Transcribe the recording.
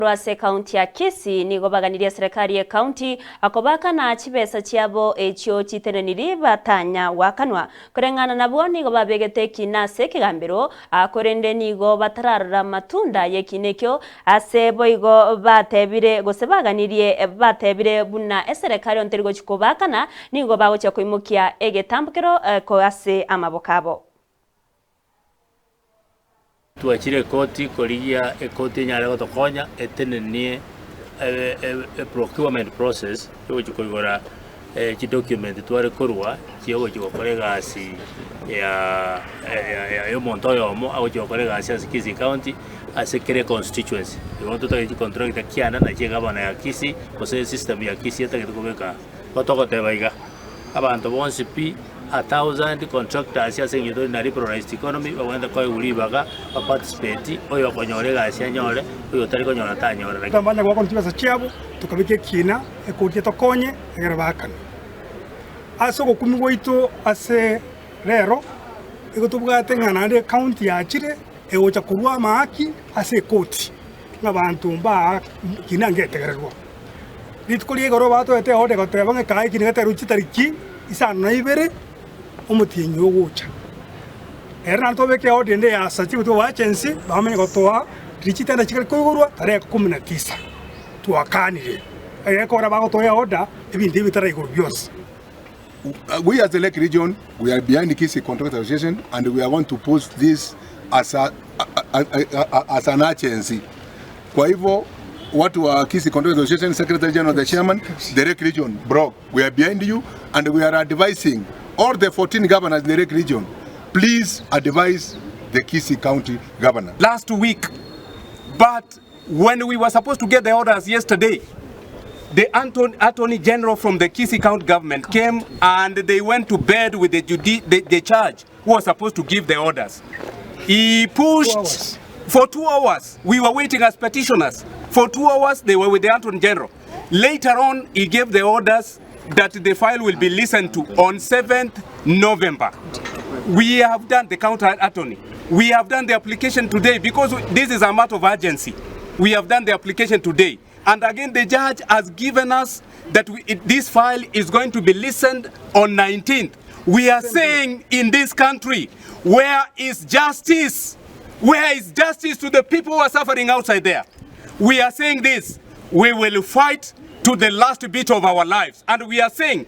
Korwa ase ekaunti ya Kisii nigo baganirie eserekari y'ekaunti kobaakana chibesa chiabo echio chiteneniri batanya goakanwa. Koreng'ana nabwo nigo babegete ekina ase ekegambero, korende nigo batararora amatunda y'ekina ekio, ase boigo batebire gose baganirie batebire buna eserekari onye teri gochia kobaakana nigo bagochia koimokia egetambokero ase amaboko abo. Twachire ekoti korigia ekoti enyare gotokonya etenenie e procurement process yogochia koigora chidocument tware korwa chiogochia gokora egasi ya ya omonto oyomo agochia gokora egasi ase Kisii county ase kera econstituency. Igo totagete chicontractor kianda nachi egavana ya Kisii gose esystem ya Kisii etagete kobeka. Igo togoteba iga, abanto bonsi pi a thousand contractors ase eng'encho tore na liberalized economy babwenerete koegwa ribaga ba participate, oyo okonyora egasi anyore, oyo otari konyora tanyora. Lakini. Banya goakana chibesa chiabo, tokabeka ekiina ekoti etokonye egere baakane. Ase ogokumia gwaito ase rero, igo tobwate ng'a naende ecounty yachire egocha korwa amaaki ase ekoti, ng'a abanto mbaa kina ngetegererwa. Rituko ria igoro batoete eoda egoteba ng'a ekae ekina geterwe chitariki isano na ibere omotienyi ogocha. Ere naende tobeke eoda ende ya certificate of urgency bamanye gotoa riria chitenda chikare koigorwa tarehe kumi na tisa. Twakanire egekora bagotoa eoda ebinto ebi bitaraigorwa bionsi. We as the Lake Region, we are behind Kisii Contractors Association and we are going to push this as, a, a, a, a, as an urgency. Kwa hivyo watu wa Kisii Contractors Association, Secretary General, the chairman, the Lake Region, bro, we are behind you and we are advising all the 14 governors in the Lake Region, please advise the Kisii County governor. Last week, but when we were supposed to get the orders yesterday, the Attorney General from the Kisii County government came and they went to bed with the, the judge who was supposed to give the orders. He pushed for 2 hours. We were waiting as petitioners. For 2 hours, they were with the Attorney General. Later on, he gave the orders that the file will be listened to on 7th November. We have done the county attorney. We have done the application today because this is a matter of urgency. We have done the application today. And again, the judge has given us that this file is going to be listened on 19th. We are saying in this country, where is justice? Where is justice to the people who are suffering outside there? We are saying this, we will fight to the last bit of our lives. And we are saying